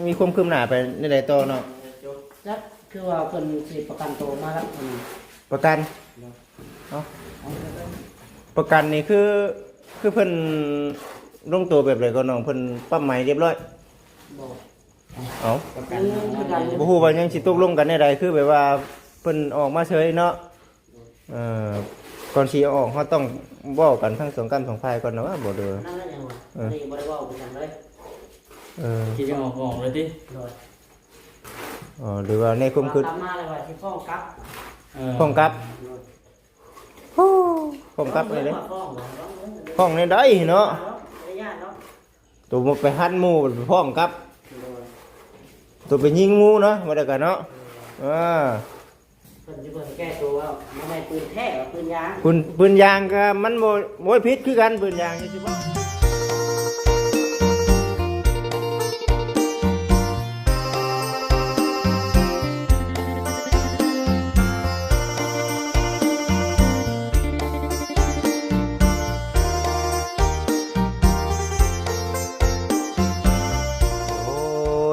ມີຄວາມຄືບໜ້າໄປແນວໃດຕໍ່ເນາະ? ຈັກ ຄືວ່າເພິ່ນຊິປະກັນໂຕມາແລ້ວ ອືມ ປະກັນ ເນາະ ເອົ້າ ປະກັນນີ້ຄື ຄືເພິ່ນລົງໂຕແບບໃດກໍນ້ອງ? ເພິ່ນປັບໃໝຮຽບຮ້ອຍ? ບໍ່ ເອົ້າ ປະກັນ ຍັງຄືກັນ ບໍ່ຮູ້ວ່າຍັງຊິຕົກລົງກັນແນວໃດ ຄືແບບວ່າເພິ່ນອອກມາເຊີຍເນາະ. ເອີ ກ່ອນຊິອອກ ເຮົາຕ້ອງເວົ້າກັນທັງສອງກ້ຳສອງຝ່າຍກ່ອນນະວ່າ ບໍ່ເດີ ນັ້ນແຫຼະຫຍັງວະ ເອີ ອັນນີ້ບໍ່ໄດ້ເວົ້າກັນຫຍັງເລີຍ ເອີ ຊິອອກ ອອກເລີຍຕິ? ໂດຍ ເອີ ຫຼືວ່າໃນຄວາມຄິດ ວ່າກັບມາແລ້ວວ່າຊິຟ້ອງກັບ ເອີ ຟ້ອງກັບ ໂດຍ ໂອ້ ຟ້ອງກັບເລີຍເດ້ ຟ້ອງ ຟ້ອງ ຟ້ອງແນວໃດເນາະ? ບໍ່ໄດ້ຢ້ານເນາະ ໂຕບໍ່ໄປຫັນໝູ່ໄປພ້ອມກັບ ໂດຍ ໂຕໄປຍິງໝູ່ເນາະ ວ່າແລ້ວກະເນາະ ເອີ ເອີ ເພິ່ນຊິເບິ່ງແກ້ໂຕວ່າບໍ່ແມ່ນປືນແທ້ວ່າປືນຢາງ ປືນ ປືນຢາງກະມັນບໍ່ ໂອ້ຍ ຜິດຄືກັນ ປືນຢາງ ໂດ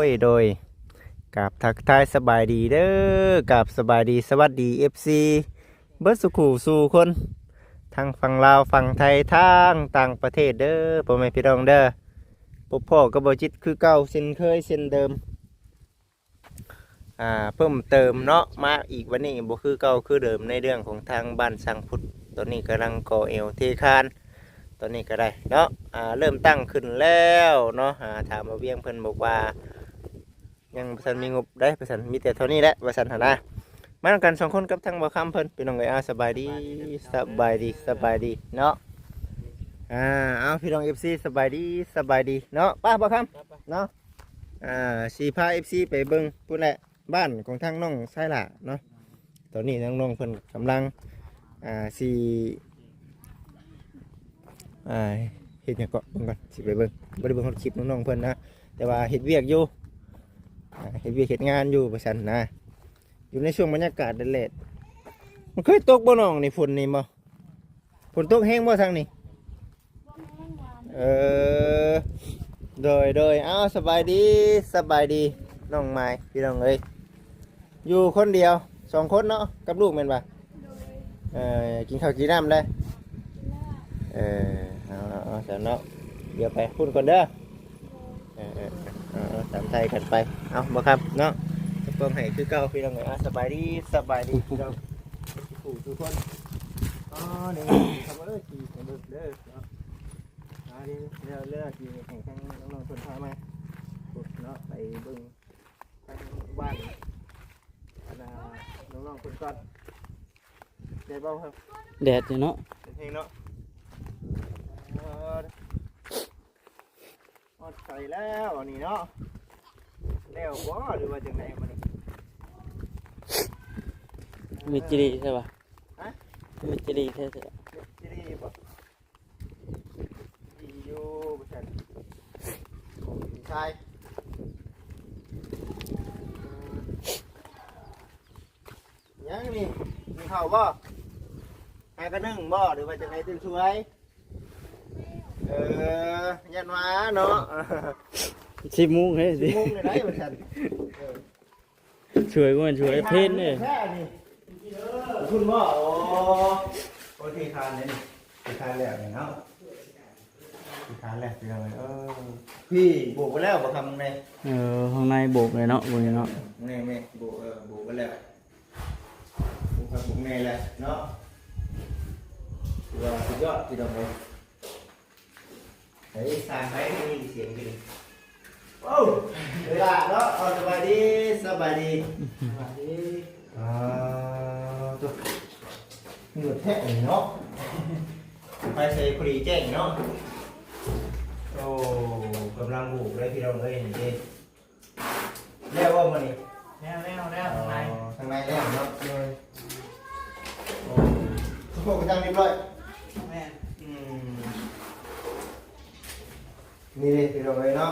ຍ ໂດຍ ກາບທັກທາຍສະບາຍດີເດີ ກາບສະບາຍດີສະຫວັດດີ ເອັຟຊີ ເບິດສູ່ຄູ່ສູ່ຄົນ ທັງຝັ່ງລາວ ຝັ່ງໄທ ທັງຕ່າງປະເທດເດີ ພໍ່ແມ່ພີ່ນ້ອງເດີ. ພົບພໍ້ກັບບ່າວຈິດຄືເກົ່າ ເຊັ່ນເຄີຍເຊັ່ນເດີມ ອ່າ ເພີ່ມເຕີມເນາະ ມາອີກວັນນີ້ບໍ່ຄືເກົ່າຄືເດີມ ໃນເລື່ອງຂອງທາງບ້ານຊ່າງພຸດ ຕອນນີ້ກຳລັງກໍ່ແອວເທຄານ ຕອນນີ້ກໍໄດ້ເນາະ ອ່າ ເລີ່ມຕັ້ງຂຶ້ນແລ້ວເນາະ ອ່າ ທາງບ່າວວຽງເພິ່ນບອກວ່າ ຍັງບໍ່ທັນມີງົບໃດ ວ່າຊັ້ນ ມີແຕ່ເທົ່ານີ້ແຫຼະ ວ່າຊັ້ນຫັ້ນນະ. ມານຳກັນສອງຄົນກັບທາງບ່າວຄຳເພິ່ນ ພີ່ນ້ອງເອີຍ. ອ້າວ ສະບາຍດີ ສະບາຍດີ ສະບາຍດີເນາະ. ອ່າ ເອົາ ພີ່ນ້ອງ ເອັຟຊີ ສະບາຍດີ ສະບາຍດີເນາະ. ໄປ ບ່າວຄຳເນາະ. ອ່າ ຊິພາ ເອັຟຊີ ໄປເບິ່ງພຸ້ນແຫຼະ ບ້ານຂອງທາງນ້ອງຊາຍຫຼ້າເນາະ. ຕອນນີ້ນ້ອງໆເພິ່ນກຳລັງ ອ່າ ຊິ ອ່າ ເຮັດຫຍັງເກາະ ເບິ່ງກ່ອນ ຊິໄປເບິ່ງ. ບໍ່ໄດ້ເບິ່ງຮອດຄລິບນ້ອງໆເພິ່ນນະ ແຕ່ວ່າເຮັດວຽກຢູ່ ອ່າ ເຮັດວຽກເຮັດງານຢູ່ ວ່າຊັ້ນນະ. ຢູ່ໃນຊ່ວງບັນຍາກາດແດດໆ. ມັນເຄີຍຕົກບໍ່ນ້ອງນີ້ ຝົນນີ້ບໍ່? ຝົນຕົກແຮງບໍ່ທາງນີ້? ເອີ ໂດຍ ໂດຍ. ເອົາ ສະບາຍດີ ສະບາຍດີ ນ້ອງມາຍ ພີ່ນ້ອງເອີຍ. ຢູ່ຄົນດຽວ ສອງຄົນເນາະ ກັບລູກແມ່ນບໍ່? ໂດຍ. ເອີ ກິນເຂົ້າກິນນ້ຳແລ້ວ? ກິນແລ້ວ. ເອີ ເອົາ ເອົາ ເອົາ ຊັ້ນເນາະ ດຽວໄປພຸ້ນກ່ອນເດີ. ໂດຍ. ເອີ ເອີ ເອີ ເອົາ ເອົາ ຕາມໄທກັນໄປ. ເອົາ ບໍ່ຄັບເນາະ ຈະປ້ອງໃຫ້ຄືເກົ່າ ພີ່ນ້ອງເອີຍ. ອ່າ ສະບາຍດີ ສະບາຍດີ ພີ່ນ້ອງ ທຸກຜູ້ທຸກຄົນ. ອໍ ນີ້ ເຂົ້າມາເອີ ຂີ່ເບິ່ງເດີເນາະ. ອ່າ ດຽວ ດຽວ ດຽວ ຊິໃຫ້ທາງນ້ອງໆເພິ່ນພາມາເນາະ ໄປເບິ່ງ ທາງບ້ານ ອັນນ່າ ນ້ອງໆເພິ່ນກ່ອນ. ແດດບໍ່? ແດດຢູ່ເນາະ ເປັນເພງເນາະ. ເອີ ຮອດໃສແລ້ວອັນນີ້ເນາະ ແລ້ວບໍ່ ຫຼືວ່າຈັ່ງໃດບັດນີ້? ມິດຈີລີໃຊ່ປະ? ຮະ? ມິດຈີລີແທ້ ມິດຈີລີບໍ່? ດີຢູ່ ບໍ່ຊັ້ນ ຊາຍ ຍັງນີ້ ກິນເຂົ້າບໍ່? ຫາກະໜຶ້ງບໍ່ ຫຼືວ່າຈັ່ງໃດ? ຕື່ນສວຍ ເອີ ຢ້ານວ່າເນາະ ສິບໂມງເດ້ ສິບໂມງໄດ້ ວ່າຊັ້ນ ເອີ. ສວຍບໍ່ແມ່ນສວຍ ເພນເດ້ ແທ້ນີ້ ເອີ ຄຸນບໍ່? ໂອ້ ໂອ້ ທີ່ຄານເດ້ນີ້ ທີ່ຄານແລ້ວນີ້ເນາະ ທີ່ຄານແລ້ວ ພີ່ນ້ອງເອີຍ. ເອີ ພີ່ໂບກໄປແລ້ວບໍ່ຄຳໃດ? ເອີ ຂ້າງໃນໂບກເລີຍເນາະ ໂບກເນາະ ແມ່ນໆ ໂບກ ເອີ ໂບກໄປແລ້ວ ໂບກຄັກໂບກແນ່ແລ້ວເນາະ ຖືວ່າສຸດຍອດ ພີ່ນ້ອງເອີຍ. ເຮີ້ຍ ສ້າງໄປ ມີສຽງຢູ່ນີ້ ໂອ້ ເວລາເນາະ. ເອົາ ສະບາຍດີ ສະບາຍດີ ສະບາຍດີ. ອ່າ ໂຕ ມືດແທ້ນີ້ເນາະ ໄຟໃສ່ພໍດີແຈ້ງເນາະ. ໂອ້ ກຳລັງໂບກເລີຍ ພີ່ນ້ອງເອີຍ ນີ້ເດ້. ແລ້ວບໍ່ມື້ນີ້? ແລ້ວ ແລ້ວ ແລ້ວ ທາງໃນ ອໍ ທາງໃນແລ້ວເນາະ. ໂດຍ ໂອ້ ສະໂພກກະຕັ້ງຮຽບຮ້ອຍ. ແມ່ນ ອືມ ນີ້ເດ້ ພີ່ນ້ອງເອີຍເນາະ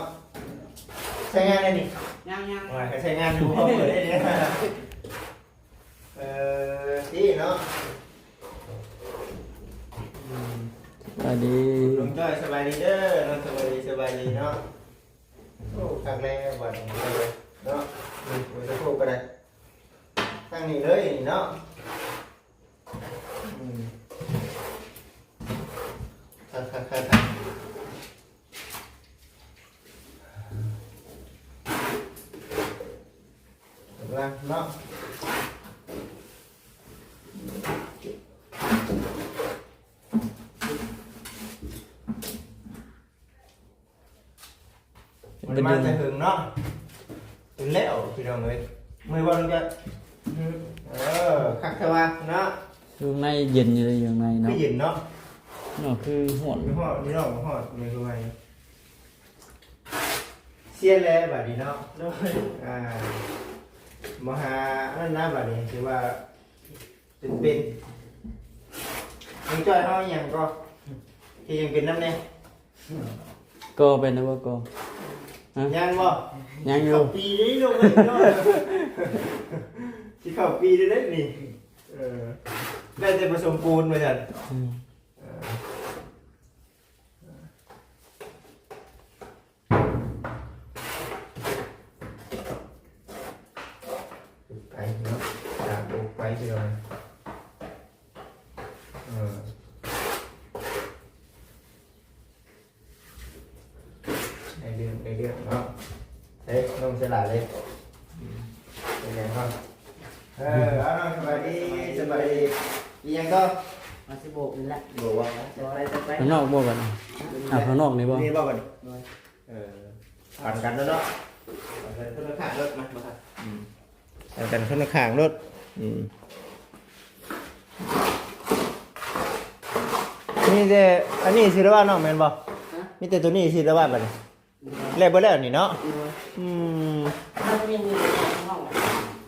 ໃຊ້ງານໄດ້ນີ້? ຍັງ ຍັງ ໂອ້ຍ ໃຊ້ງານຢູ່ ບໍ່ພໍເປີດເດ້. ເອີ ນີ້ເນາະ ອືມ ສະບາຍດີ ລຸງຈ້ອຍ ສະບາຍດີເດີເນາະ ສະບາຍດີ ສະບາຍດີເນາະ. ໂອ້ ຄັກແລ້ວບາດນີ້ເນາະ. ອືມ ບໍ່ໄດ້ໂທກກໍໄດ້ ຕັ້ງນີ້ເລີຍນີ້ເນາະ. ອືມ ຄັກໆໆໆ ກຳລັງເນາະ. ບໍ່ໄດ້ມາແຕ່ເຫິງເນາະ. ເປັນແລ້ວພີ່ນ້ອງເອີຍ ເມື່ອຍບໍ່ ນ້ອງແກ້ວ? ອືມ ເອີ ຄັກແທ້ວ່າເນາະ. ຢູ່ຂ້າງໃນເຢັນຢູ່ເດ້ ຢູ່ຂ້າງໃນເນາະ. ຄືເຢັນເນາະ. ນອກຄືຮ້ອນ ຄືຮ້ອນ ນີ້ນອກຮ້ອນ ແມ່ນຄືວ່າ ຊຽນແລ້ວບາດນີ້ເນາະ. ໂດຍ ອ່າ ບໍ່ຫາອັນນັ້ນນະ ບາດນີ້ຖືວ່າ ເປັນ ເປັນ ນ້ອງຈ້ອຍເຮົາຫຍັງກໍ ທີ່ຍັງເປັນນຳແດ່ ກໍເປັນນະບໍ່ກໍ ຮະ ຍັງບໍ່? ຍັງຢູ່ ເຂົ້າປີນີ້ລົງເລີຍເນາະ. ຊິເຂົ້າປີແລ້ວເດ້ນີ້. ເອີ ໄດ້ແຕ່ປະສົມປູນວ່າຊັ້ນ. ອືມ ເອີ ໄປເນາະ ຕາມໂອກໄປເດີ. ເອີ ໄດ້ເລື່ອງ ໄດ້ເລື່ອງເນາະ. ເອີ ນ້ອງສະຫຼາດເລີຍ ເປັນຫຍັງເນາະ? ເອີ ເອົາ ນ້ອງສະບາຍດີ ສະບາຍດີ. ອີຫຍັງກໍ ມາຊິໂບກນີ້ແຫຼະ ໂບກວ່າ ໄປ ໄປ ໄປ ຂ້າງນອກບໍ່ບັດນີ້? ອ້າວ ຂ້າງນອກນີ້ບໍ່? ນີ້ບໍ່ບັດນີ້? ໂດຍ ເອີ ປັນກັນເນາະ ເນາະ ປັນກັນຄົນລະຂ້າງລົດ ມາ ມາ ອືມ ປັນກັນຄົນລະຂ້າງລົດ. ອືມ ມີແຕ່ອັນນີ້ຊິລະວ່ານ້ອງແມ່ນບໍ່? ຮະ? ມີແຕ່ໂຕນີ້ຊິລະວ່າບັດນີ້ ແລ້ວບໍ່ແລ້ວນີ້ເນາະ? ໂດຍ ອືມ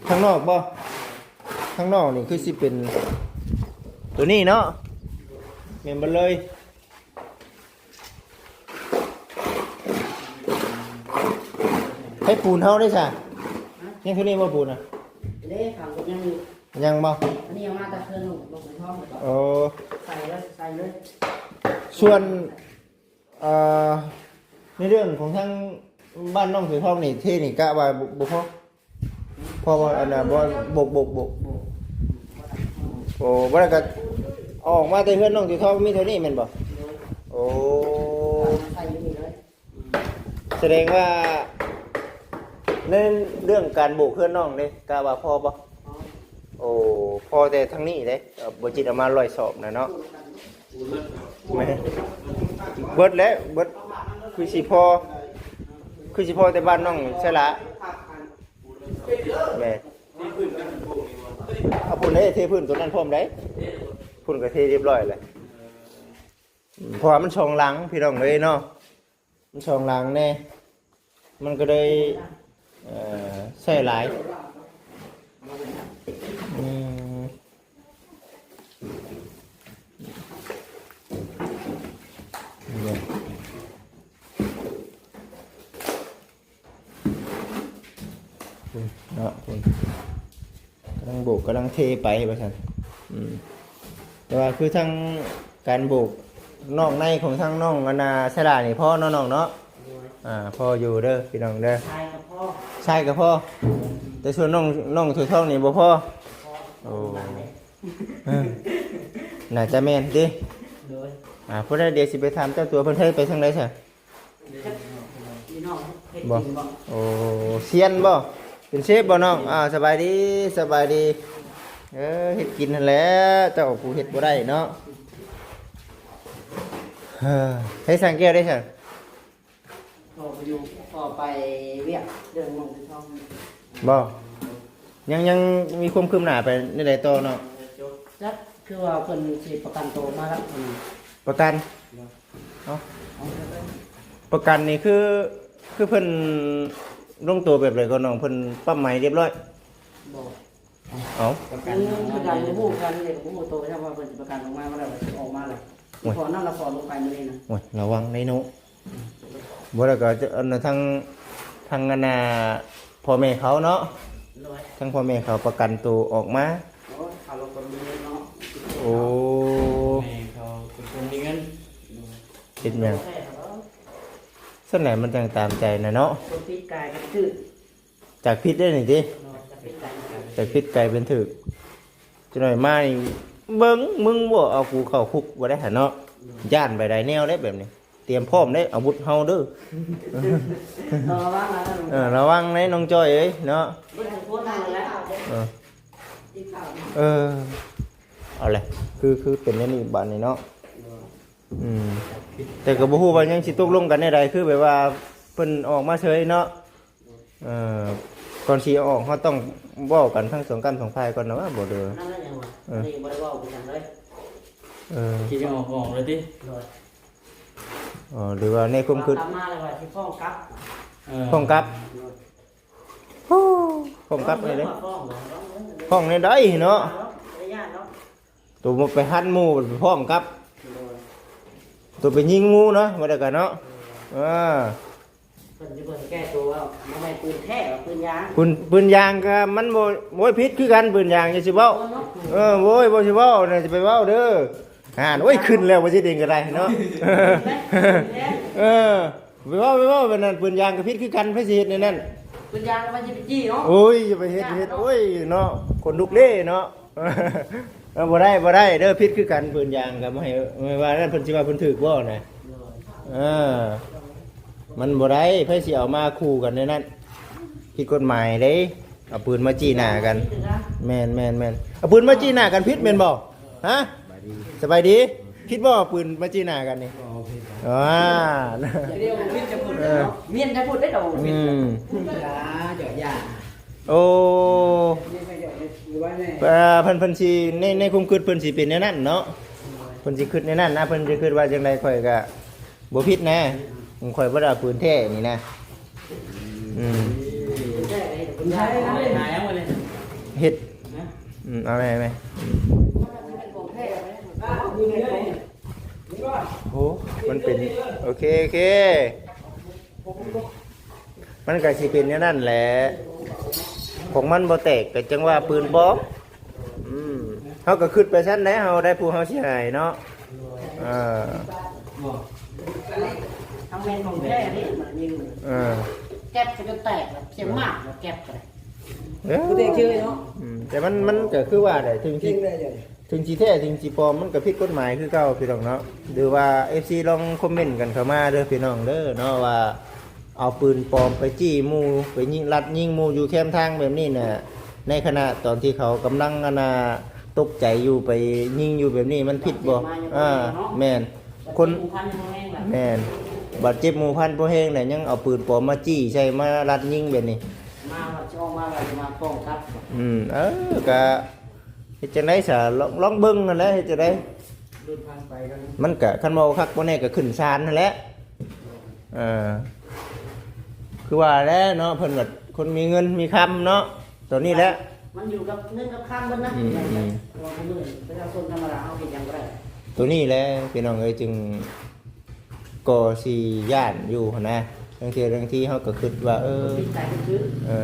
ຂ້າງນອກບໍ່? ຂ້າງນອກນີ້ຄືຊິເປັນໂຕນີ້ເນາະ ແມ່ນເບິດເລີຍ. ໃຫ້ປູນເຮົາໄດ້ຊະ? ຮະ? ຍັງຄືນີ້ບໍ່ປູນນະ? ເດ້ ຂ້າງກໍຍັງຢູ່. ຍັງບໍ່? ອັນນີ້ເອົາມາແຕ່ເທື່ອໜຸ່ມ ລົງໄປທ້ອງໄປກ່ອນ. ໂອ້ ໃສ່ເລີຍ ໃສ່ເລີຍ. ສ່ວນ ເອີ ໃນເລື່ອງຂອງທາງບ້ານນ້ອງເສືອທອງນີ້ ເທນີ້ກະວ່າບໍ່ ບໍ່ພໍ? ເພາະວ່າອັນນ່າ ບໍ່ ບົກ ບົກ ບົກ ໂອ້ ບໍ່ໄດ້ກະອອກມາແຕ່ເຮືອນນ້ອງເສືອທອງມີເທົ່ານີ້ແມ່ນບໍ່? ໂອ້ ສະແດງວ່າໃນເລື່ອງການໂບກເຮືອນນ້ອງເດ້ ກະວ່າພໍບໍ່? ໂອ້ ພໍແຕ່ທາງນີ້ເດ້ ເອີ ບໍ່ຈິດເອົາມາຮ້ອຍສອບນະເນາະ. ແມ່ນ ເບິດແລ້ວ ເບິດ ຄືຊິພໍ ຄືຊິພໍແຕ່ບ້ານນ້ອງໃຊ່ລະ. ແມ່ນ ເອົາພຸ້ນເດ້ ເທພື້ນຕົວນັ້ນພ້ອມໄດ໋ ພຸ້ນກໍເທຮຽບຮ້ອຍແລ້ວ. ເພາະວ່າມັນສອງຫຼັງພີ່ນ້ອງເອີຍເນາະ ມັນສອງຫຼັງແດ່ ມັນກໍເລີຍ ເອີ ໃຊ້ຫຼາຍ. ອືມ ເນາະ ກຳລັງໂບກກຳລັງເທໄປວ່າຊັ້ນ. ອືມ ແຕ່ວ່າຄືທາງການໂບກນອກໃນຂອງທາງນ້ອງອັນນ່າສະຫຼານີ້ພໍເນາະນ້ອງເນາະ. ໂດຍ ອ່າ ພໍຢູ່ເດີພີ່ນ້ອງເດີ ຊາຍກໍພໍ ຊາຍກໍພໍ ແຕ່ສ່ວນນ້ອງ ນ້ອງຖົວທອງນີ້ບໍ່ພໍ ບໍ່ພໍ. ໂອ້ ເອີ ໜ້າຈະແມ່ນຕິ. ໂດຍ ອ່າ ຜູ້ໃດ ດຽວຊິໄປຖາມເຈົ້າຕົວເພິ່ນ ເພິ່ນໄປທາງໃດຊະ? ບໍ່ ໂອ້ ຊຽນບໍ່ ເປັນເຊຟບໍ່ນ້ອງ? ອ່າ ສະບາຍດີ ສະບາຍດີ. ເອີ ເຮັດກິນຫັ້ນແຫຼະ ເຈົ້າຜູ້ເຮັດບໍ່ໄດ້ເນາະ. ເອີ ໃຫ້ສັງແກ້ວໄດ້ຊະ? ພໍ່ໄປຢູ່ ພໍ່ໄປວຽກເລື່ອງນ້ອງເງິນທອງ. ບໍ່ ຍັງ ຍັງມີຄວາມຄືບໜ້າໄປແນວໃດຕໍ່ເນາະ? ຈັກ ຄືວ່າເພິ່ນຊິປະກັນໂຕມາແລ້ວ. ອືມ ປະກັນ ເອົາ ປະກັນນີ້ຄື ຄືເພິ່ນລົງໂຕແບບໃດກໍນ້ອງ ເພິ່ນປັບໃໝຮຽບຮ້ອຍ? ບໍ່ ເອົ້າ ປະກັນ ອືມ ປະກັນບໍ່ຮູ້ກັນເດ້ ບໍ່ຮູ້ໂຕ ຈຳວ່າເພິ່ນຊິປະກັນອອກມາບໍ່ໄດ້ ວ່າຊິອອກມາແລ້ວ. ໂອ້ຍ ຂໍນຳລະຂໍລົງໄປມື້ນີ້ນະ. ໂອ້ຍ ລະວັງໄດ໋ເນາະ. ບໍ່ແລ້ວກໍ ອັນ ທາງ ທາງອັນນ່າ ພໍ່ແມ່ເຂົາເນາະ. ໂດຍ ທາງພໍ່ແມ່ເຂົາປະກັນໂຕອອກມາ. ໂອ້ຍ ເຂົາລົງໄປມື້ນີ້ເນາະ. ໂອ້ ແມ່ເຂົາເປັນຄົນມີເງິນ. ໂດຍ ເຮັດຫຍັງ? ຈັ່ງໃດມັນຈັ່ງຕາມໃຈນະເນາະ. ຄົນຜິດກາຍເປັນຖືກ ຈາກຜິດໄດ້ນີ້ຕິ ຈາກຜິດກາຍເປັນຖືກ. ຈັກໜ້ອຍມານີ້ເບິ່ງ ມຶງບໍ່ເອົາກູເຂົ້າຄຸກບໍ່ໄດ້ຫັ້ນເນາະ. ຢ້ານໄປຫຼາຍແນວເດ້ແບບນີ້. ຕຽມພ້ອມເດ້ອາວຸດເຮົາເດີ. ຕ້ອງລະວັງນະ ເອີ ລະວັງເດ້ນ້ອງຈ້ອຍເອີຍເນາະ. ເບິ່ງທຸກຄົນເອົາແລ້ວ ເອີ ເອີ ເອົາແຫຼະ ຄື ຄືເປັນແນວນີ້ບາດນີ້ເນາະ. ອືມ ແຕ່ກໍບໍ່ຮູ້ວ່າຍັງຊິຕົກລົງກັນແນວໃດ ຄືແບບວ່າເພິ່ນອອກມາເຊີຍເນາະ. ເອີ ກ່ອນຊິອອກເຮົາຕ້ອງເວົ້າກັນທັງສອງກ້ຳສອງຝ່າຍກ່ອນນະວ່າບໍ່ເດີ. ນັ້ນແຫຼະຫຍັງວະ ເອີ ອັນນີ້ບໍ່ໄດ້ເວົ້າເປັນຫຍັງເລີຍ. ເອີ ຊິອອກ ອອກເລີຍຕິ? ໂດຍ. ອໍ ຫຼືວ່າໃນຄວາມຄິດ ກັບມາແລ້ວວ່າຊິຟ້ອງກັບ. ເອີ ຟ້ອງກັບ. ໂດຍ. ຟ້ອງກັບແນວໃດ? ຟ້ອງແນວໃດເນາະ? ໂຕບໍ່ໄປຫັນໝູ່ໄປຟ້ອງກັບ ໂຕໄປຍິງໝູ່ເນາະ ວ່າແລ້ວກັນເນາະ. ເອີ ເອີ ເພິ່ນຊິ ເພິ່ນຊິແກ້ຕົວວ່າບໍ່ແມ່ນປືນແທ້ ວ່າປືນຢາງ ປືນ ປືນຢາງກໍມັນບໍ່ ໂອ້ຍ ຜິດຄືກັນ ປືນຢາງ ຢ່າຊິເວົ້າ. ເອີ ໂອ້ຍ ບໍ່ຊິເວົ້ານະ ຈະໄປເວົ້າເດີ. ອ່ານ ໂອ້ຍ ຂຶ້ນແລ້ວ ບໍ່ຊິເດ້ງກໍໄດ້ເນາະ. ເອີ ໄປເວົ້າ ໄປເວົ້າແບບນັ້ນ ປືນຢາງກໍຜິດຄືກັນ ໃຜຊິເຮັດແນວນັ້ນ? ປືນຢາງມັນຊິໄປຈີ້ເນາະ. ໂອ້ຍ ຢ່າໄປເຮັດ ເຮັດ ໂອ້ຍເນາະ ຂົນລຸກເດ້ເນາະ. ເອີ ບໍ່ໄດ້ ບໍ່ໄດ້ເດີ ຜິດຄືກັນ ປືນຢາງກໍບໍ່ໃຫ້ ແມ່ນວ່ານັ້ນ ເພິ່ນຊິວ່າເພິ່ນຖືກບໍ່ນະ? ເອີ ມັນບໍ່ໄດ້ ໃຜຊິເອົາມາຂູ່ກັນແນວນັ້ນ ຜິດກົດໝາຍເດ້. ເອົາປືນມາຈີ້ໜ້າກັນ ແມ່ນໆໆ ເອົາປືນມາຈີ້ໜ້າກັນຜິດແມ່ນບໍ່? ຮະ ສະບາຍດີ ຜິດບໍ່? ເອົາປືນມາຈີ້ໜ້າກັນນີ້ ບໍ່ຜິດ ອ່າ ດຽວຜິດຈະພຸດເນາະ ເອີ ມຽນຈະພຸດໄດ້ດອກ ອືມ ເຈາະຢາ ໂອ້ ເອີ ເພິ່ນ ເພິ່ນຊິ ໃນ ໃນຄວາມຄິດເພິ່ນຊິເປັນແນວນັ້ນເນາະ ເພິ່ນຊິຄິດແນວນັ້ນນະ ເພິ່ນຊິຄິດວ່າຈັ່ງໃດ ຂ້ອຍກໍ ບໍ່ຜິດນະ ຂອຍບໍ່ໄດ້ເອົາປືນແທ້ນີ້ນະ. ອືມ ເຮັດ ອືມ ເອົາແມ່ ແມ່ ໂອ້ ມັນເປັນ ໂອເຄ ໂອເຄ ມັນກໍຊິເປັນແນວນັ້ນແຫຼະ ຂອງມັນບໍ່ແຕກກໍຈັ່ງວ່າປືນປອມ. ອືມ ເຮົາກໍຄິດໄປຊັ້ນແຫຼະ ເຮົາໄດ້ຜູ້ເຮົາເສຍຫາຍເນາະ. ເອີ ທັງແມ່ນຂອງແທ້ນີ້ ມາຍິງ ເອີ ແກັບກໍຈົນແຕກແລ້ວ ສຽງໝາກແລ້ວ ແກັບກໍໄດ້ ເອີ ບໍ່ໄດ້ເຄີຍເນາະ. ອືມ ແຕ່ມັນ ມັນກໍຄືວ່າແຫຼະ ເຖິງຊິ ເກັ່ງໄດ້ເລີຍ ເຖິງຊິແທ້ເຖິງຊິປອມ ມັນກໍຜິດກົດໝາຍຄືເກົ່າ ພີ່ນ້ອງເນາະ. ຫຼືວ່າເອັຟຊີລອງຄອມເມັນກັນເຂົ້າມາເດີ ພີ່ນ້ອງເດີເນາະ ວ່າ ເອົາປືນປອມໄປຈີ້ໝູ່ ໄປຍິງ ລັດຍິງໝູ່ຢູ່ແຄມທາງແບບນີ້ນະ ໃນຂະນະຕອນທີ່ເຂົາກຳລັງ ອັນນ່າ ຕົກໃຈຢູ່ ໄປຍິງຢູ່ແບບນີ້ ມັນຜິດບໍ່? ບາດເຈັບມາຢູ່ ອ່າ ແມ່ນ ຄົນ ໝູ່ພັນບໍ່ແຮງລະ ແມ່ນ ບາດເຈັບໝູ່ພັນບໍ່ແຮງແລ້ວ ຍັງເອົາປືນປອມມາຈີ້ໃສ່ ມາລັດຍິງແບບນີ້ ມາວ່າຊິອອກມາວ່າຊິມາຟ້ອງກັບ. ອືມ ເອີ ກະ ເຮັດຈັ່ງໃດຊະ ລອງ ລອງເບິ່ງຫັ້ນແຫຼະ ເຮັດຈັ່ງໃດ ມັນກະ ຄັນເວົ້າຄັກບໍ່ແນ່ກະຂຶ້ນສານຫັ້ນແຫຼະ. ເອີ ຄືວ່າແຫຼະເນາະ ເພິ່ນແບບຄົນມີເງິນມີຄຳເນາະ ໂຕນີ້ແຫຼະ ມັນຢູ່ກັບເງິນກັບຄຳເບິດນະ. ອືມ ອືມ ເພາະວ່າຜູ້ອື່ນປະຊາຊົນທຳມະດາເຮົາເຮັດຫຍັງບໍ່ໄດ້ ໂຕນີ້ແຫຼະ ພີ່ນ້ອງເອີຍ ຈຶ່ງ ກໍຊິຢ້ານຢູ່ຫັ້ນນະ ລາງເທື່ອລາງທີເຮົາກໍຄິດວ່າ ເອີ ເອີ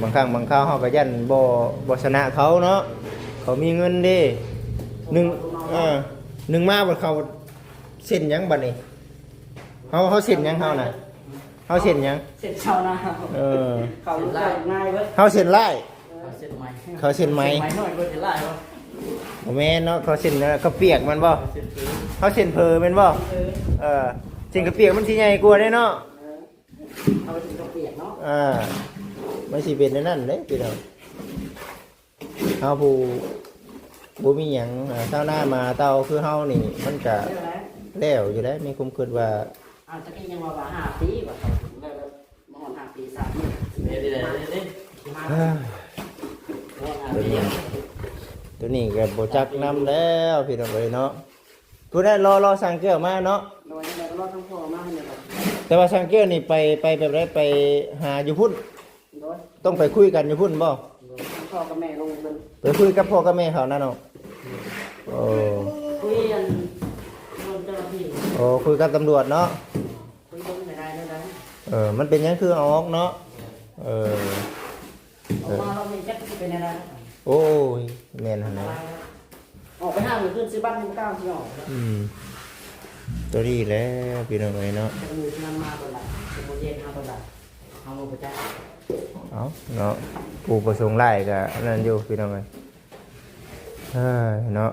ບາງຄັ້ງບາງຄາວເຮົາກໍຢ້ານບໍ່ ບໍ່ຊະນະເຂົາເນາະ ເຂົາມີເງິນເດ້ ໜຶ່ງ ເອີ ໜຶ່ງມາບັດເຂົາເຊັນຫຍັງບັດນີ້ ເຮົາ ເຮົາເຊັນຫຍັງເຮົານະ ເຮົາເຊັນຫຍັງ ເຊັນຊາວນາ ເອີ ເຂົາເຈົ້າງ່າຍເບິດ ເຮົາເຊັນຫຼາຍ ເຂົາເຊັນໄໝ ເຂົາເຊັນໄໝ ເຊັນໄໝນ້ອຍກວ່າເຊັນຫຼາຍບໍ່? ບໍ່ແມ່ນເນາະ ເຂົາເຊັນ ເອີ ເຂົ້າປຽກແມ່ນບໍ່? ເຮົາເຊັນເຝີແມ່ນບໍ່? ເອີ ເຊັນເຂົ້າປຽກມັນຊິໃຫຍ່ກວ່າເດ້ເນາະ ເອີ ເຮົາເຊັນເຂົ້າປຽກເນາະ ອ່າ ມັນຊິເປັນແນວນັ້ນເດ້ພີ່ນ້ອງ ເຮົາຜູ້ບໍ່ມີຫຍັງ ອ່າ ຊາວນາມາເຕົາຄືເຮົານີ້ ມັນກະແລ້ວຢູ່ແຫຼະ ມີຄວາມຄິດວ່າ ອາດຈະມີຫຍັງວ່າ ວ່າຫ້າປີວ່າເຂົາ ແລ້ວ ມາຮອດຫ້າປີ ສາມປີ ເຮັດໄດ້ເດ້ ມາ ໂຕນີ້ ໂຕນີ້ກໍບໍ່ຈັກນຳແລ້ວ ພີ່ນ້ອງເອີຍເນາະ ຜູ້ໃດລໍ ລໍຊ່າງແກ້ວມາເນາະ ໂດຍ ແລ້ວກໍລໍທາງພໍ່ມາຫັ້ນແຫຼະ ແຕ່ວ່າຊ່າງແກ້ວນີ້ໄປ ໄປແບບໃດ ໄປຫາຢູ່ພຸ້ນ ໂດຍ ຕ້ອງໄປຄຸຍກັນຢູ່ພຸ້ນບໍ່? ໂດຍ ທາງພໍ່ກັບແມ່ລົງເບິ່ງ ໄປຄຸຍກັບພໍ່ກັບແມ່ເຂົານະເນາະ ໂອ້ ຄຸຍອັນ ເຈົ້າໜ້າທີ່ ໂອ້ ຄຸຍກັບຕຳຫຼວດເນາະ ຄຸຍເບິ່ງໄດ້ ໄດ້ ໄດ້ ເອີ ມັນເປັນຫຍັງຄືເອົາອອກເນາະ ເອີ ອອກມາລອບນີ້ຈັກຊິເປັນແນວໃດ ໂອ້ຍ ແມ່ນຫັ້ນແຫຼະ ອັນຕະລາຍເນາະ ອອກໄປຫ້າງມື້ຄືນຊື້ບັດ ມື້ເກົ້າຊິອອກ ອືມ ຕົວນີ້ແຫຼະພີ່ນ້ອງເອີຍເນາະ ຈັກມື້ຊິນຳມາເບິ່ງລະ ຊິບໍ່ເຢັນເຮົາເບິ່ງລະ ເຮົາບໍ່ຈັກ ເອົ້າເນາະ ຜູ້ປະສົງຫຼາຍກໍອັນນັ້ນຢູ່ພີ່ນ້ອງເອີຍ ເອີ ເນາະ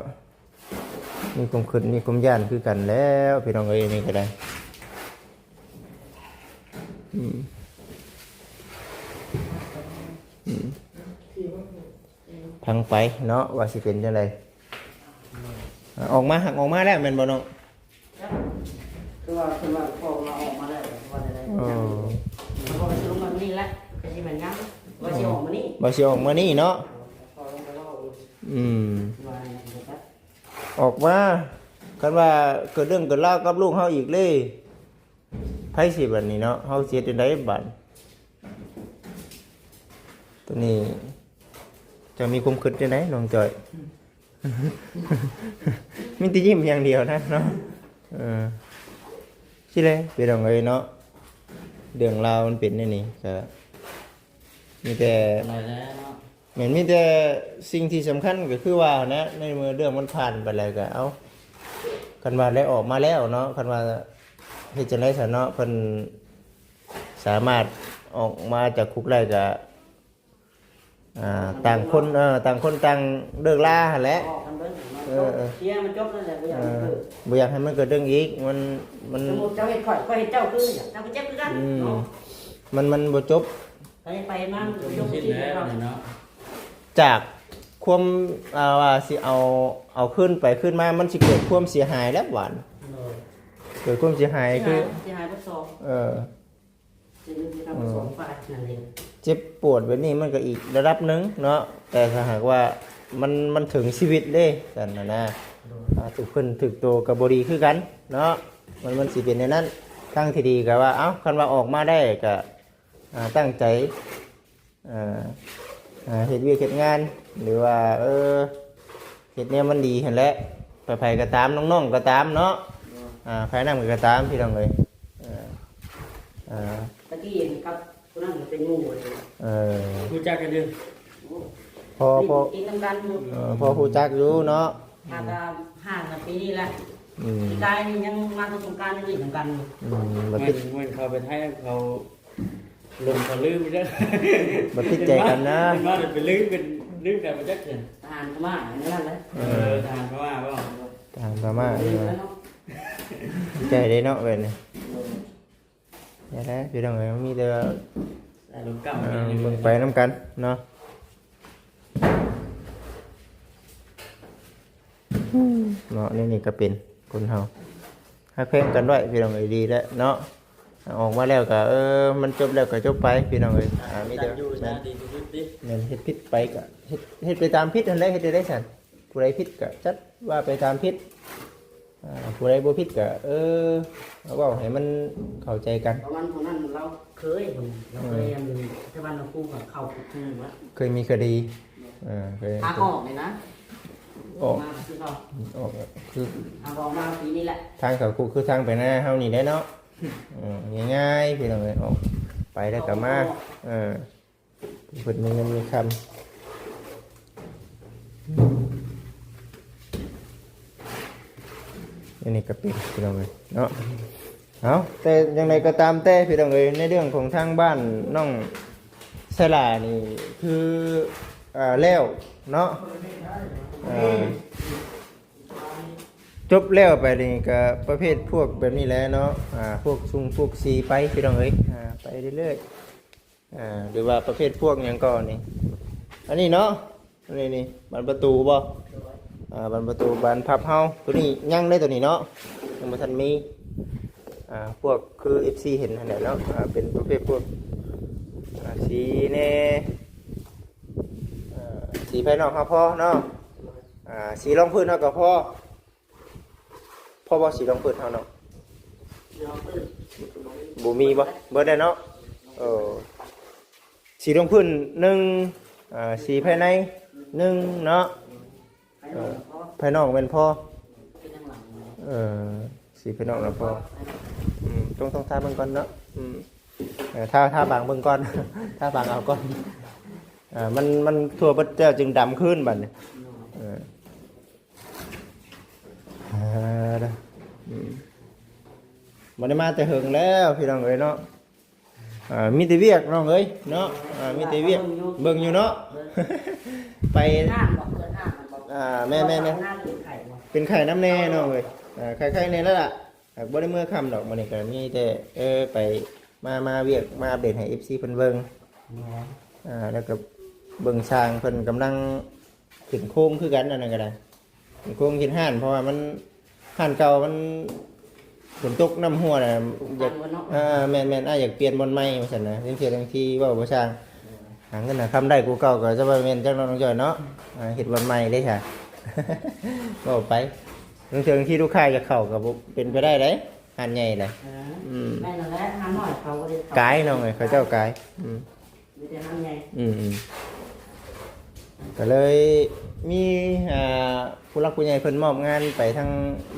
ມີຄວາມຄິດມີຄວາມຢ້ານຄືກັນແລ້ວພີ່ນ້ອງເອີຍ ນີ້ກໍໄດ້ ອືມ ອືມ ຟັງໄປເນາະ ວ່າຊິເປັນຈັ່ງໃດ ອອກມາ ຫາກອອກມາແລ້ວແມ່ນບໍ່ນ້ອງ? ຄືວ່າ ຄືວ່າພໍ່ວ່າອອກມາແລ້ວ ວ່າຈັ່ງໃດ ເອີ ເພາະວ່າຊິລົງມາມື້ນີ້ແຫຼະ ກໍຊິແມ່ນຫຍັງ ວ່າຊິອອກມື້ນີ້ ວ່າຊິອອກມື້ນີ້ເນາະ ພໍ່ລົງໄປເວົ້າ ອືມ ວ່າຫຍັງບໍ່ຈັກ ອອກມາ ຄັນວ່າເກີດເລື່ອງເກີດລາວກັບລູກເຮົາອີກເລີຍ ໃຜຊິບັດນີ້ເນາະ ເຮົາຊິເຮັດຈັ່ງໃດບັດ? ຕົວນີ້ເຈົ້າມີຄວາມຄິດຈັ່ງໃດນ້ອງຈ້ອຍ? ມີແຕ່ຍິ້ມຢ່າງດຽວນະເນາະ ເອີ ຊີ້ແຫຼະພີ່ນ້ອງເອີຍເນາະ ເລື່ອງລາວມັນເປັນແນວນີ້ ກໍມີແຕ່ ໄດ້ແລ້ວເນາະ ແມ່ນ ມີແຕ່ສິ່ງທີ່ສຳຄັນກໍຄືວ່າຫັ້ນແຫຼະ ໃນເມື່ອເລື່ອງມັນຜ່ານໄປແລ້ວກໍເອົາ ຄັນວ່າໄດ້ອອກມາແລ້ວເນາະ ຄັນວ່າເຮັດຈັ່ງໃດຊັ້ນເນາະ ເພິ່ນສາມາດອອກມາຈາກຄຸກໄດ້ກໍ ອ່າ ຕ່າງຄົນ ເອີ ຕ່າງຄົນຕ່າງເລີກລາຫັ້ນແຫຼະ ອອກກັນເບິ່ງ ເອີ ເອີ ເຄຍໃຫ້ມັນຈົບນັ້ນແຫຼະ ບໍ່ຢາກໃຫ້ມັນເກີດ ບໍ່ຢາກໃຫ້ມັນເກີດເລື່ອງອີກ ມັນ ມັນ ສົມມຸດເຈົ້າເຮັດຂ້ອຍ ຂ້ອຍເຮັດເຈົ້າຄື ເຈົ້າກໍເຈັບຄືກັນ ອືມ ເນາະ ມັນ ມັນບໍ່ຈົບ ໄປ ໄປມາ ມັນກໍບໍ່ຈົບ ສິ້ນແລ້ວເນາະ ຈາກຄວາມ ອ່າ ວ່າຊິເອົາ ເອົາຄືນໄປຄືນມາ ມັນຊິເກີດຄວາມເສຍຫາຍແລ້ວບາດ ໂດຍ ເກີດຄວາມເສຍຫາຍ ເສຍຫາຍ ຄື ເສຍຫາຍເບິດສອງ ເອີ ເສຍຫາຍທັງສອງຝ່າຍນັ້ນເອງ ເຈັບປວດແບບນີ້ມັນກໍອີກລະດັບໜຶ່ງເນາະ ແຕ່ຖ້າຫາກວ່າມັນ ມັນເຖິງຊີວິດເດ້ ຊັ້ນນະນະ ໂດຍ ອ່າ ຖືກເພິ່ນຖືກໂຕກໍບໍ່ດີຄືກັນເນາະ ມັນ ມັນຊິເປັນແນວນັ້ນ ທາງທີ່ດີກໍວ່າ ເອົ້າ ຄັນວ່າອອກມາໄດ້ກໍ ອ່າ ຕັ້ງໃຈ ເອີ ເຮັດວຽກເຮັດງານ ຫຼືວ່າ ເອີ ເຮັດແນວມັນດີຫັ້ນແຫຼະ ໃຜໆກໍຕາມ ນ້ອງໆກໍຕາມເນາະ ອ່າ ໃຜນຳກໍຕາມ ພີ່ນ້ອງເອີຍ ເອີ ຕະກີ້ກັບຜູ້ນັ້ນກໍເປັນໝູ່ເລີຍ ເອີ ຮູ້ຈັກກັນຢູ່ ພໍ ພໍ ກິນນຳກັນຢູ່ ເອີ ພໍຮູ້ຈັກຢູ່ເນາະ ຫາກະຫ່າງກັນປີນີ້ແຫຼະ ອືມ ປີກາຍນີ້ຍັງມາແຕ່ສົງການຍັງຫຼິ້ນນຳກັນຢູ່ ອືມ ບໍ່ຕິດ ແມ່ນ ແມ່ນເຂົາໄປໄທເຂົາ ລົມເຂົາລືມເດີ ບໍ່ຕິດໃຈກັນນະ ມາແລ້ວໄປລືມເປັນ ລືມກັນໄປຈັກເທື່ອ ທະຫານພະມ້າອັນນັ້ນແຫຼະ ເອີ ທະຫານພະມ້າບໍ່ ທະຫານພະມ້າ ເອີ ໃຈເດ້ເນາະແບບນີ້ ນີ້ແຫຼະພີ່ນ້ອງເອີຍ ມີແຕ່ວ່າ ເບິ່ງໄປນຳກັນເນາະ ເນາະ ແນວນີ້ກໍເປັນຄົນເຮົາ ຮັກແພງກັນໄວ້ພີ່ນ້ອງເອີຍ ດີແລ້ວເນາະ ອອກມາແລ້ວກໍ ເອີ ມັນຈົບແລ້ວກໍຈົບໄປພີ່ນ້ອງເອີຍ ອ່າ ມີແຕ່ ແມ່ນ ດີທີ່ສຸດຕິ ແມ່ນ ເຮັດຜິດໄປກໍເຮັດ ເຮັດໄປຕາມຜິດຫັ້ນແຫຼະ ເຮັດໄດ້ຊັ້ນ ຜູ້ໃດຜິດກໍຈັດວ່າໄປຕາມຜິດ ອ່າ ຜູ້ໃດບໍ່ຜິດກໍ ເອີ ເວົ້າໃຫ້ມັນເຂົ້າໃຈກັນ ປະມານຜູ້ນັ້ນລາວເຄີຍ ລາວເຄີຍ ອືມ ອັນ ແຕ່ວ່າລາວຄູກໍເຂົ້າຄຸກຄືວ່າ ເຄີຍມີຄະດີ ເອີ ເຄີຍ ທາງອອກນີ້ນະ ອອກ ມາຄືເກົ່າ ອອກ ຄື ທາງອອກມາປີນີ້ແຫຼະ ທາງເຂົ້າຄຸກຄືທາງໄປນາເຮົານີ້ແຫຼະເນາະ ເອີ ງ່າຍໆ ພີ່ນ້ອງເອີຍ ອອກໄປແລ້ວກໍມາ ເອີ ເພິ່ນມີເງິນມີຄຳ ອັນນີ້ກໍເປັນ ພີ່ນ້ອງເອີຍເນາະ ເອົາ ແຕ່ຢ່າງໃດກໍຕາມແຕ່ ພີ່ນ້ອງເອີຍ ໃນເລື່ອງຂອງທາງບ້ານນ້ອງສາລານີ້ ຄື ອ່າ ແລ້ວເນາະ ອ່າ ຈົບແລ້ວໄປນີ້ກໍປະເພດພວກແບບນີ້ແຫຼະເນາະ ອ່າ ພວກຊຸງພວກຊີໄປ ພີ່ນ້ອງເອີຍ ອ່າ ໄປເລື້ອຍໆ ອ່າ ຫຼືວ່າປະເພດພວກຫຍັງກໍນີ້ ອັນນີ້ເນາະ ອັນນີ້ນີ້ ບານປະຕູບໍ່? ອ່າ ບານປະຕູ ບານພັບເຮົາ ໂຕນີ້ຍັງເດ້ ໂຕນີ້ເນາະ ຍັງບໍ່ທັນມີ ອ່າ ພວກຄືເອັຟຊີເຫັນຫັ້ນແຫຼະເນາະ ອ່າ ເປັນປະເພດພວກ ອ່າ ສີແດ່ ອ່າ ສີພາຍນອກເຮົາພໍເນາະ ອ່າ ສີຮອງພື້ນເຮົາກໍພໍ ພໍບໍ່ ສີຮອງພື້ນເຮົາເນາະ? ສີຮອງພື້ນ ບໍ່ມີບໍ່? ເບິດແລ້ວເນາະ? ເອີ ສີຮອງພື້ນໜຶ່ງ ອ່າ ສີພາຍໃນໜຶ່ງເນາະ? ພາຍນອກແມ່ນພໍ ພາຍນອກແມ່ນພໍ ເປັນທາງຫຼັງ ເອີ ສີພາຍນອກນະພໍ ອືມ ຕ້ອງ ຕ້ອງທາເບິ່ງກ່ອນເນາະ ອືມ ເອີ ທາ ທາບາງເບິ່ງກ່ອນ ທາບາງເອົາກ່ອນ ເອີ ມັນ ມັນທົ່ວເບິດແລ້ວຈຶ່ງດຳຄືນບາດນີ້ ເອີ ອ່າ ອືມ ບໍ່ໄດ້ມາແຕ່ເຫິງແລ້ວພີ່ນ້ອງເອີຍເນາະ. ອ່າ ມີແຕ່ວຽກນ້ອງເອີຍເນາະ. ອ່າ ມີແຕ່ວຽກ ເບິ່ງຢູ່ເນາະ. ໄປ ເປີດຮ້ານບໍ່? ເປີດຮ້ານບໍ່? ອ່າ ແມ່ນໆໆ ເປັນໄຂ້ນຳແດ່ນ້ອງເອີຍ. ອ່າ ໄຂ້ໆແດ່ແລ້ວລະ ຫາກບໍ່ໄດ້ເມືອຄ່ຳດອກ. ມື້ນີ້ກໍມີແຕ່ ເອີ ໄປ ມາ ມາວຽກ ມາອັບເດດໃຫ້ເອັຟຊີເພິ່ນເບິ່ງ. ແມ່ນ. ອ່າ ແລ້ວກໍເບິ່ງຊ່າງເພິ່ນກຳລັງຂຶ້ນໂຄງຄືກັນ ອັນນັ້ນກໍໄດ້ ໂຄງເຮັດຮ້ານ ເພາະວ່າມັນ ຮ້ານເກົ່າມັນຝົນຕົກນ້ຳຮົ່ວນະ ຢາກ ເອີ ແມ່ນໆ ອ້າຍຢາກປ່ຽນບ່ອນໃໝ່ວ່າຊັ້ນນະ. ເທື່ອບາງທີເວົ້າບໍ່ຊ່າງ ຫາເງິນຫາຄຳໄດ້ກວ່າເກົ່າກໍຈະວ່າແມ່ນຈັກເນາະ ນ້ອງຈ້ອຍເນາະ. ອ່າ ເຮັດບ່ອນໃໝ່ເດ້ຊະ ເວົ້າໄປ. ບາງເທື່ອບາງທີລູກຄ້າຢາກເຂົ້າກໍບໍ່ເປັນໄປໄດ້ເດ້ ຮ້ານໃຫຍ່ເດ້. ເອີ ອືມ ແມ່ນແລ້ວ ຮ້ານນ້ອຍເຂົາບໍ່ໄດ້ເຂົ້າ ກາຍນ້ອງເອີຍ ເຂົາເຈົ້າກາຍ. ອືມ ມີແຕ່ຮ້ານໃຫຍ່. ອືມໆ ກໍເລີຍມີ ອ່າ ຜູ້ຫຼັກຜູ້ໃຫຍ່ເພິ່ນມອບງານໄປທາງ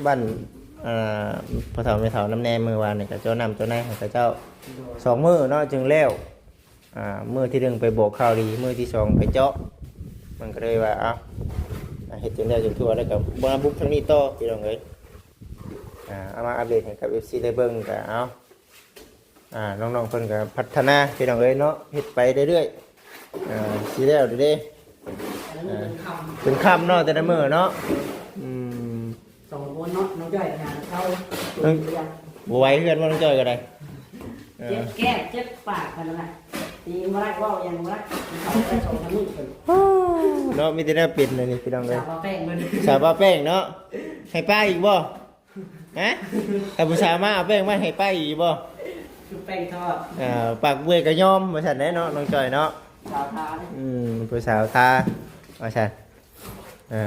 ບ້ານ ອ່າ ພໍ່ເຖົ້າແມ່ເຖົ້ານຳແດ່. ມື້ວານນີ້ກໍເຈາະນ້ຳເຈາະໃນໃຫ້ເຂົາເຈົ້າ ໂດຍ ສອງມື້ເນາະ ຈຶ່ງແລ້ວ. ອ່າ ມື້ທີໜຶ່ງໄປບອກຂ່າວດີ ມື້ທີສອງໄປເຈາະ. ມັນກໍເລີຍວ່າ ເອົ້າ ເຮັດຈັ່ງໃດຈັ່ງທົ່ວ ແລ້ວກໍມາບຸກທາງນີ້ຕໍ່ ພີ່ນ້ອງເອີຍ. ອ່າ ເອົາມາອັບເດດໃຫ້ກັບເອັຟຊີໄດ້ເບິ່ງ ກໍເອົາ ອ່າ ນ້ອງໆເພິ່ນກໍພັດທະນາ ພີ່ນ້ອງເອີຍເນາະ ເຮັດໄປເລື້ອຍໆ. ອ່າ ຊິແລ້ວເດ້ ອ່າ ເປັນຄ່ຳເນາະ ແຕ່ລະມື້ເນາະ. ອືມ ສອງຄົນເນາະ ນ້ອງຈ້ອຍຫາເຂົາ ນ້ອງ ບໍ່ໄຫວເຮືອນບໍ່ ນ້ອງຈ້ອຍກໍໄດ້. ເອີ ເຈັບແກ້ວເຈັບປາກກັນນະ ຕີນບໍ່ໄດ້ ເວົ້າຫຍັງບໍ່ໄດ້ ເຂົາໄປສອງສາມມື້ເພິ່ນ ເນາະ. ມີແຕ່ແນວເປັນອັນນີ້ ພີ່ນ້ອງເອີຍ. ສາວປາແປ້ງເພິ່ນ ສາວປາແປ້ງເນາະ ໃຫ້ປ້າອີກບໍ່? ຮະ? ຖ້າຜູ້ສາວມາເອົາແປ້ງມາໃຫ້ປ້າອີກບໍ່? ຄືແປ້ງທອດ ເອີ ປາກເປື່ອຍກໍຍອມວ່າຊັ້ນແຫຼະເນາະ ນ້ອງຈ້ອຍເນາະ. ສາວທາ ອືມ ຜູ້ສາວທາວ່າຊັ້ນ. ເອີ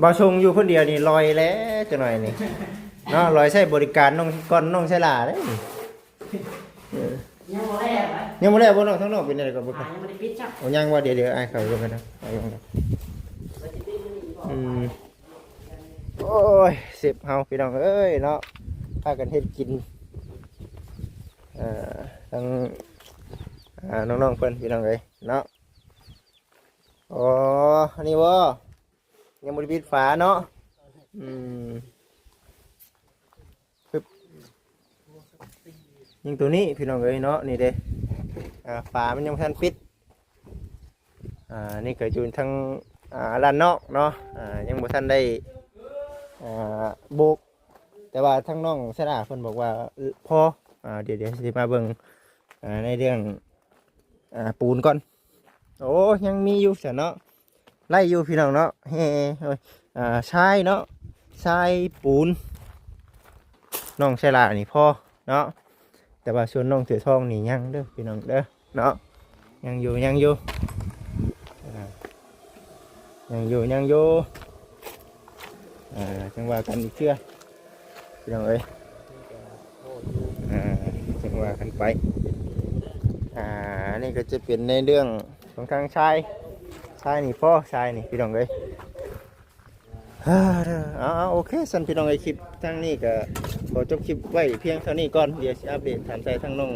ບໍ່ຊົງຢູ່ຄົນດຽວນີ້ລອຍແຫຼະ ຈັກໜ້ອຍນີ້ເນາະ ລອຍໃຊ້ບໍລິການນ້ອງ ກ່ອນນ້ອງໃຊ້ຫຼ້າເດ້. ເອີ ຍັງບໍ່ແລ້ວຫວະ? ຍັງບໍ່ແລ້ວບໍ່ນ້ອງ? ທາງນອກເປັນຈັ່ງໃດກໍບໍ່ ອ່າ ຍັງບໍ່ໄດ້ປິດຈ້ະ. ໂອ້ ຍັງວ່າ ດຽວໆ ອ້າຍເຂົ້າຢູ່ກັນນະ ເອົາຢູ່ກັນນະ. ອືມ ໂອ້ຍ ເຊັບເຮົາ ພີ່ນ້ອງເອີຍເນາະ ພາກັນເຮັດກິນ ເອີ ທັງ ອ່າ ນ້ອງໆເພິ່ນ ພີ່ນ້ອງເອີຍເນາະ. ອໍ ອັນນີ້ບໍ່? ຍັງບໍ່ໄດ້ປິດຝາເນາະ. ອືມ ປຶບ ຍັງໂຕນີ້ ພີ່ນ້ອງເອີຍເນາະ ນີ້ເດ້. ອ່າ ຝາມັນຍັງບໍ່ທັນປິດ. ອ່າ ນີ້ກໍຢູ່ທາງ ອ່າ ດ້ານນອກເນາະ. ອ່າ ຍັງບໍ່ທັນໄດ້ ອ່າ ໂບກ ແຕ່ວ່າທາງນ້ອງສະຫຼາເພິ່ນບອກວ່າພໍ. ອ່າ ດຽວ ດຽວຊິມາເບິ່ງ ອ່າ ໃນເລື່ອງ ອ່າ ປູນກ່ອນ. ໂອ້ ຍັງມີຢູ່ຊັ້ນເນາະ ໄດ້ຢູ່ ພີ່ນ້ອງເນາະ. ແຮ່ ໂອ້ຍ ອ່າ ຊາຍເນາະ ຊາຍປູນ ນ້ອງສະຫຼານີ້ພໍເນາະ. ແຕ່ວ່າສ່ວນນ້ອງເສືອທອງນີ້ຍັງເດີ ພີ່ນ້ອງເດີເນາະ. ຍັງຢູ່ ຍັງຢູ່ ອ່າ ຍັງຢູ່ ຍັງຢູ່. ອ່າ ຈັ່ງວ່າກັນອີກເທື່ອ ພີ່ນ້ອງເອີຍ. ອ່າ ຈັ່ງວ່າກັນໄປ. ອ່າ ອັນນີ້ກໍຈະເປັນໃນເລື່ອງຂອງທາງຊາຍ ຊາຍນີ້ພໍ ຊາຍນີ້ ພີ່ນ້ອງເອີຍ. ເອົາ ເອົາ ໂອເຄ ຊັ້ນ ພີ່ນ້ອງເອີຍ ຄລິບທາງນີ້ກໍຂໍຈົບຄລິບໄວ້ພຽງເທົ່ານີ້ກ່ອນ. ດຽວຊິອັບເດດຖາມໄຖ່ທາງນ້ອງ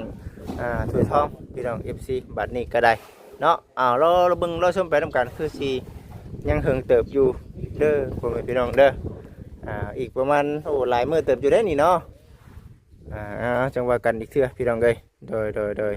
ອ່າ ຖ້ວຍທອງ ພີ່ນ້ອງເອັຟຊີ ບັດນີ້ກໍໄດ້ເນາະ. ເອົາ ລໍ ລໍເບິ່ງ ລໍຊົມໄປນຳກັນ ຄືຊິຍັງເຫິງເຕີບຢູ່ເດີ ພໍ່ແມ່ພີ່ນ້ອງເດີ. ອ່າ ອີກປະມານ ໂອ້ ຫຼາຍມື້ເຕີບຢູ່ເດ້ນີ້ເນາະ. ອ່າ ເອົາ ຈັ່ງວ່າກັນອີກເທື່ອ ພີ່ນ້ອງເອີຍ. ໂດຍ ໂດຍ ໂດຍ.